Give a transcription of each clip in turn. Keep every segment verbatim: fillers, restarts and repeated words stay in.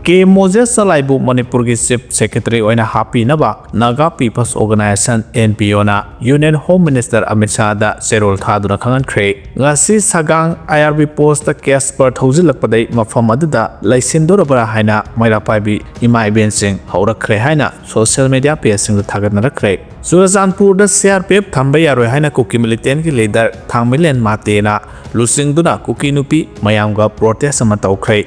ꯀꯦ Moses ꯆꯂꯥꯏꯕꯨ ꯃꯅꯤꯄꯨꯔꯒꯤ Chief Secretary ꯑꯣꯏꯅ ꯍꯥꯞꯄꯤꯅꯕ Naga People's Organisation, NPO, ꯅ Union Home Minister ꯑꯃꯤꯠ ꯁꯥꯍꯗ ꯆꯦꯔꯣꯜ ꯊꯥꯗꯨꯅ ꯈꯪꯍꯟꯈ꯭ꯔꯦ꯫ ꯉꯁꯤ ꯁꯒꯥꯡ IRB postꯇ cash burst ꯍꯧꯖꯤꯜꯂꯛꯄꯗꯩ ꯃꯐꯝ ꯑꯗꯨꯗ ꯂꯩꯁꯤꯟꯗꯣꯔꯕ꯭ꯔꯥ ꯍꯥꯏꯅ ꯃꯩꯔꯥ ꯄꯥꯏꯕꯤ ꯏꯃꯥ ꯏꯕꯦꯟꯁꯤꯡ ꯍꯧꯔꯛꯈ꯭ꯔꯦ ꯍꯥꯏꯅ social media pageꯁꯤꯡꯗ ꯊꯥꯒꯠꯅꯔꯛꯈ꯭ꯔꯦ꯫ ꯆꯨꯔꯆꯥꯟꯄꯨꯔꯗ CRPF ꯊꯝꯕ ꯌꯥꯔꯣꯏ ꯍꯥꯏꯅ ꯀꯨꯀꯤ militant ꯀꯤ leader ꯊꯥꯡꯃꯩꯂꯦꯟ ꯃꯥꯇꯦꯅ ꯂꯨꯆꯤꯡꯗꯨꯅ ꯀꯨꯀꯤ ꯅꯨꯄꯤ ꯃꯌꯥꯝꯒ protest ꯑꯃ ꯇꯧꯈ꯭ꯔꯦ꯫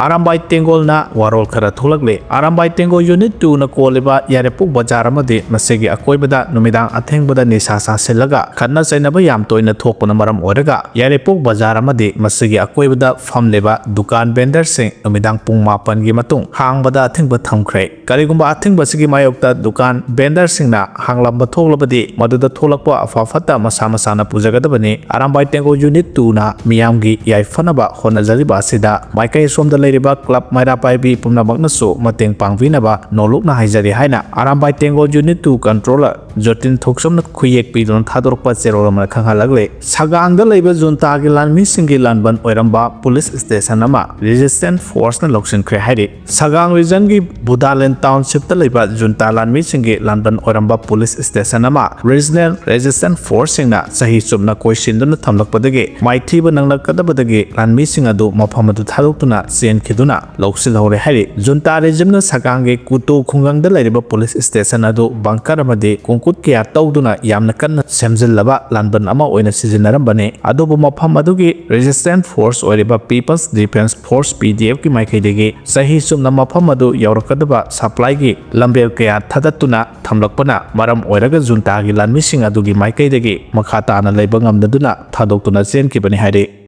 ꯑꯔꯥꯝꯕꯥꯏ ꯇꯦꯡꯒꯣꯜꯅ ꯋꯥꯔꯣꯜ ꯈꯔ ꯊꯣꯛꯂꯛꯂꯤ꯫ ꯑꯔꯥꯝꯕꯥꯏ ꯇꯦꯡꯒꯣꯜ Unit two ꯅ ꯀꯣꯜꯂꯤꯕ ꯌꯥꯏꯔꯤꯄꯣꯛ ꯕꯖꯥꯔ ꯑꯃꯗꯤ ꯃꯁꯤꯒꯤ ꯑꯀꯣꯏꯕꯗ ꯅꯨꯃꯤꯗꯥꯡ ꯑꯊꯦꯡꯕꯗ ꯅꯤꯁꯥ ꯆꯥꯁꯤꯜꯂꯒ ꯈꯠꯅ ꯆꯩꯅꯕ ꯌꯥꯝ ꯇꯣꯏꯅ ꯊꯣꯛꯄꯅ ꯃꯔꯝ ꯑꯣꯏꯔꯒ ꯌꯥꯏꯔꯤꯄꯣꯛ ꯕꯖꯥꯔ ꯑꯃꯗꯤ ꯃꯁꯤꯒꯤ ꯑꯀꯣꯏꯕꯗ ꯐꯝꯂꯤꯕ ꯗꯨꯀꯥꯟ vendorꯁꯤꯡ ꯅꯨꯃꯤꯗꯥꯡ ꯄꯨꯡ ꯃꯥꯄꯟꯒꯤ ꯃꯇꯨꯡ ꯍꯥꯡꯕꯗ ꯑꯊꯤꯡꯕ ꯊꯝꯈ꯭ꯔꯦ꯫ ꯀꯔꯤꯒꯨꯝꯕ ꯑꯊꯤꯡꯕꯁꯤꯒꯤ ꯃꯥꯌꯣꯛꯇ ꯗꯨꯀꯥꯟ vendorꯁꯤꯡꯅ ꯍꯥꯡꯂꯝꯕ ꯊꯣꯛꯂꯕꯗꯤ ꯃꯗꯨꯗ ꯊꯣꯛꯂꯛꯄ ꯑꯐ ꯐꯠꯇ ꯃꯁꯥ ꯃꯁꯥꯅ ꯄꯨꯖꯒꯗꯕꯅꯤ꯫ ꯑꯔꯥꯝꯕꯥꯏ ꯇꯦꯡꯒꯣꯜ Unit two ꯅ ꯃꯤꯌꯥꯝꯒꯤ ꯌꯥꯏꯐꯅꯕ ꯍꯣꯠꯅꯖꯔꯤꯕ ꯑꯁꯤꯗ ꯃꯥꯏꯀꯩ ꯑꯁꯣꯝꯗ ꯂꯩꯔꯤꯕ club ꯃꯩꯔꯥ ꯄꯥꯏꯕꯤ ꯄꯨꯝꯅꯃꯛꯅꯁꯨ ꯃꯇꯦꯡ ꯄꯥꯡꯕꯤꯅꯕ ꯅꯣꯂꯨꯛꯅ ꯍꯥꯏꯖꯔꯤ ꯍꯥꯏꯅ ꯑꯔꯥꯝꯕꯥꯏ ꯇꯦꯡꯒꯣꯜ Unit two controller ꯖꯣꯇꯤꯟ ꯊꯣꯛꯆꯝꯅ ꯈꯨꯌꯦꯛ ꯄꯤꯗꯨꯅ ꯊꯥꯗꯣꯔꯛꯄ ꯆꯦꯔꯣꯜ ꯑꯃꯅ ꯈꯪꯍꯜꯂꯛꯂꯦ꯫ ꯁꯒꯥꯡꯗ ꯂꯩꯕ ꯖꯨꯟꯇꯥꯒꯤ ꯂꯥꯟꯃꯤꯁꯤꯡꯒꯤ ꯂꯥꯟꯕꯟ ꯑꯣꯏꯔꯝꯕ police station ꯑꯃ resistance force ꯅ ꯂꯧꯁꯤꯟꯈ꯭ꯔꯦ ꯍꯥꯏꯔꯤ꯫ ꯁꯒꯥꯡ region ꯒꯤ ꯕꯨꯗꯥꯂꯦꯟ township ꯇ ꯂꯩꯕ ꯖꯨꯟꯇꯥ ꯂꯥꯟꯃꯤꯁꯤꯡꯒꯤ ꯂꯥꯟꯕꯟ ꯑꯣꯏꯔꯝꯕ police station ꯑꯃ regional resistance force ꯁꯤꯡꯅ ꯆꯍꯤ ꯆꯨꯞꯅ ꯀꯣꯏꯁꯤꯟꯗꯨꯅ ꯊꯝꯂꯛꯄꯗꯒꯤ ꯃꯥꯏꯊꯤꯕ ꯅꯪꯂꯛꯀꯗꯕꯗꯒꯤ ꯂꯥꯟꯃꯤꯁꯤꯡ ꯑꯗꯨ ꯃꯐꯝ ꯑꯗꯨ ꯊꯥꯗꯣꯛꯇꯨꯅ ꯆꯦꯟꯈꯤꯗꯨꯅ ꯂꯧꯁꯤꯜꯍꯧꯔꯦ ꯍꯥꯏꯔꯤ꯫ ꯖꯨꯟꯇꯥ regime ꯅ ꯁꯒꯥꯡꯒꯤ ꯀꯨꯇꯣ ꯈꯨꯡꯒꯪꯗ ꯂꯩꯔꯤꯕ police station ꯑꯗꯨ bunker ꯑꯃꯗꯤ ꯀꯣꯡꯀꯨꯠ ꯀꯌꯥ ꯇꯧꯗꯨꯅ ꯌꯥꯝꯅ ꯀꯟꯅ ꯁꯦꯝꯖꯤꯜꯂꯕ ꯂꯥꯟꯕꯟ ꯑꯃ ꯑꯣꯏꯅ ꯁꯤꯖꯤꯟꯅꯔꯝꯕꯅꯤ꯫ ꯑꯗꯨꯕꯨ ꯃꯐꯝ ꯑꯗꯨꯒꯤ resistance force ꯑꯣꯏꯔꯤꯕ People's Defence Force, PDF ꯀꯤ ꯃꯥꯏꯀꯩꯗꯒꯤ ꯆꯍꯤ ꯆꯨꯞꯅ ꯃꯐꯝ ꯑꯗꯨ ꯌꯧꯔꯛꯀꯗꯕ supply ꯒꯤ ꯂꯝꯕꯦꯜ ꯀꯌꯥ ꯊꯥꯗꯠꯇꯨꯅ ꯊꯝꯂꯛꯄꯅ ꯃꯔꯝ ꯑꯣꯏꯔꯒ ꯖꯨꯟꯇꯥꯒꯤ ꯂꯥꯟꯃꯤꯁꯤꯡ ꯑꯗꯨꯒꯤ ꯃꯥꯏꯀꯩꯗꯒꯤ ꯃꯈꯥ ꯇꯥꯅ ꯂꯩꯕ ꯉꯝꯗꯗꯨꯅ ꯊꯥꯗꯣꯛꯇꯨꯅ ꯆꯦꯟꯈꯤꯕꯅꯤ ꯍꯥꯏꯔꯤ꯫